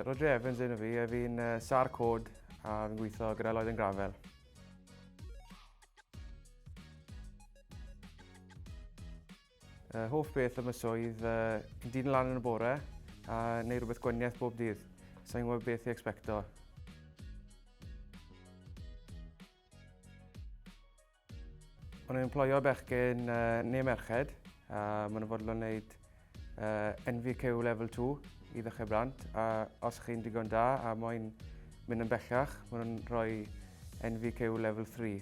Rodri Evans enw fi, a fi'n uh, sar cod a fi'n gweithio gyda Lloyd and Gravel. Uh, hoff beth am y swydd, uh, yn dyn lan yn y bore a neu rhywbeth gwaniaeth bob dydd. Sa'n gwybod beth i expecto. O'n nhw'n emploio bechgyn uh, neu merched, a maen nhw'n fodlon wneud uh, NVQ Level 2 i ddechrau brant, a os chi'n digon da a moyn mynd yn bellach, maen nhw'n rhoi NVQ Level 3.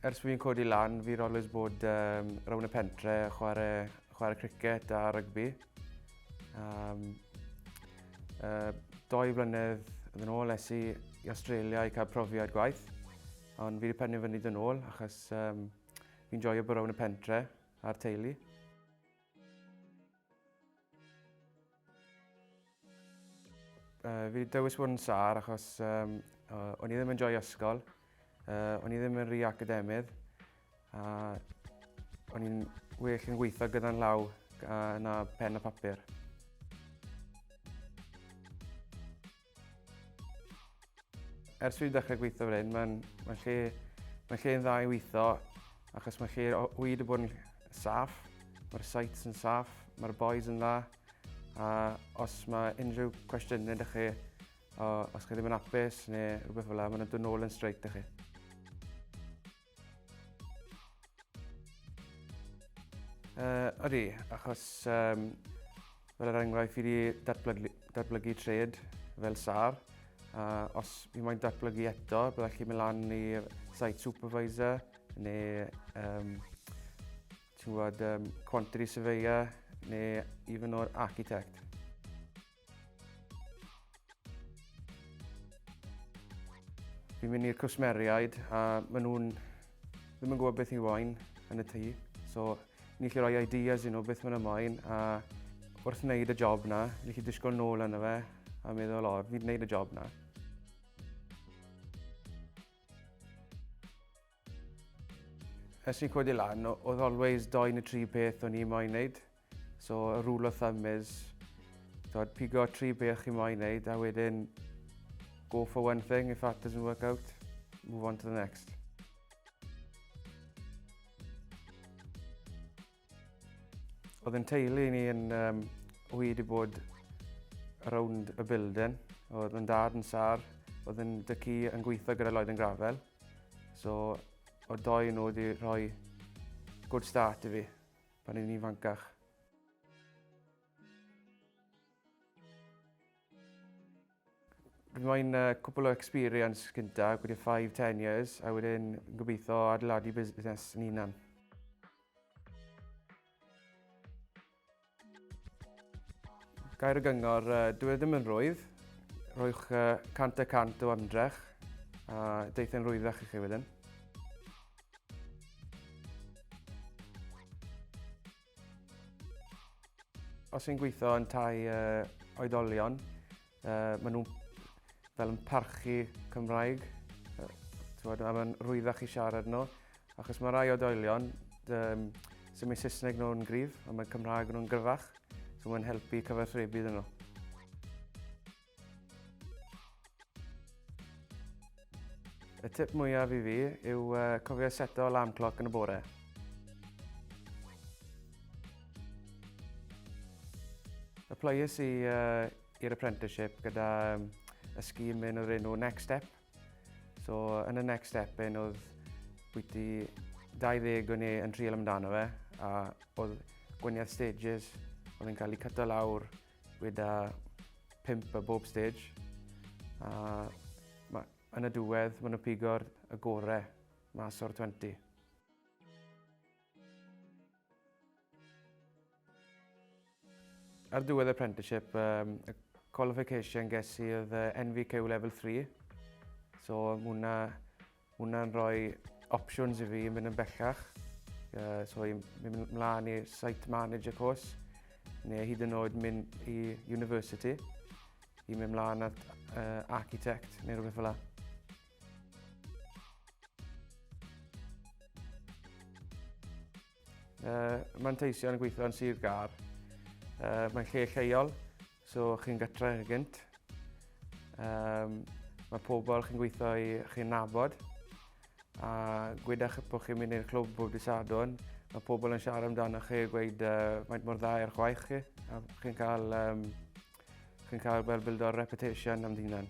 Ers fi'n codi lan, fi'n always bod um, rownd y pentre, chwarae, chwarae cricket a rygbi. Um, uh, doi flynedd yn ôl es i i Australia i cael profiad gwaith, ond fi wedi penderfynu dod yn ôl achos um, fi'n joio bod rownd y pentre a'r teulu. Uh, fi wedi dewis bod yn sâr achos um, uh, o'n i ddim yn joio ysgol, uh, o'n i ddim yn rhy academydd, a o'n i'n well yn gweithio gyda'n llaw uh, na pen a papur. Ers fi dechrau gweithio fan hyn, mae'n mae lle, mae lle'n dda i weithio, achos mae lle o hyd yn bod yn saff, mae'r sites yn saff, mae'r boys yn dda, a os mae unrhyw cwestiynau ydych chi, o, os chi ddim yn hapus neu rhywbeth fel yna, maen nhw'n dod nôl yn straight ydych chi. Uh, ydy, achos um, fel yr enghraifft fi wedi datblygu, datblygu trade fel SAR. A os fi moyn datblygu eto, byddai chi'n mynd lan i site supervisor neu um, ti'n gwybod, um, quantity surveyor neu even o'r architect. Fi'n mynd i'r cwsmeriaid a maen nhw'n ddim yn gwybod beth i moyn yn y tŷ. So, ni'n gallu rhoi ideas i nhw beth maen nhw'n moyn a wrth wneud y job na, ni'n gallu disgwyl nôl yna fe a meddwl, o, fi wedi gwneud y job na. Ers ni'n codi lan, oedd always doi neu tri peth o'n i moyn wneud. So, y rule of thumb is, twod, pigo tri beth chi moyn wneud, a wedyn go for one thing, if that doesn't work out, move on to the next. Oedd yn teulu ni yn um, wedi bod rownd y building. Oedd yn dad yn sar, oedd yn dycu yn gweithio gyda Lloyd yn Gravel. So, oedd doi nhw wedi rhoi good start i fi pan i'n ifancach. Fi moyn uh, cwpl o experience gynta, gwedi 5-10 years, a wedyn gobeithio adeiladu busnes yn hunan. Gair o gyngor, uh, dwi e ddim yn rwydd. Rhowch uh, 100% o ymdrech a deith yn rwyddach i chi wedyn. Os i'n gweithio yn tai uh, oedolion, uh, maen nhw fel yn parchu Cymraeg. Uh, a mae'n rwyddach i siarad nhw. Achos mae rai oedolion, um, sy'n mae Saesneg nhw'n gryf, a mae Cymraeg nhw'n gryfach. So mae'n helpu cyfathrebu iddyn nhw. Y tip mwyaf i fi yw uh, cofio seto alarm clock yn y bore. Applyes i uh, i'r apprenticeship gyda um, y scheme un o'r enw Next Step. So yn y Next Step un oedd bwyty 20 o'n i yn trial amdano fe a oedd gwaniaeth stages oedd yn cael ei cyto lawr gyda pump ar bob stage. A ma, yn y diwedd, maen nhw'n pigo'r y gore mas o'r 20. Ar diwedd apprenticeship, um, y qualification ges i oedd NVQ Level 3. So mae hwnna Hwnna'n rhoi options i fi mynd yn bellach. Uh, so i mynd mlaen i site manager course, neu hyd yn oed mynd i university, i mynd mlaen at uh, architect neu rhywbeth fel la. Manteision yn gweithio yn Sir Gâr. Mae'n lle lleol, so chi'n gytre gynt. Mae pobl chi'n gweithio i chi'n nabod. A gwydach bod chi'n mynd i'r clwb bob dydd Sadwrn, mae pobl yn siarad amdano chi a gweud faint mor dda yw'r chwaith chi. A chi'n cael, um, chi'n cael fel bildo'r reputation am hunan.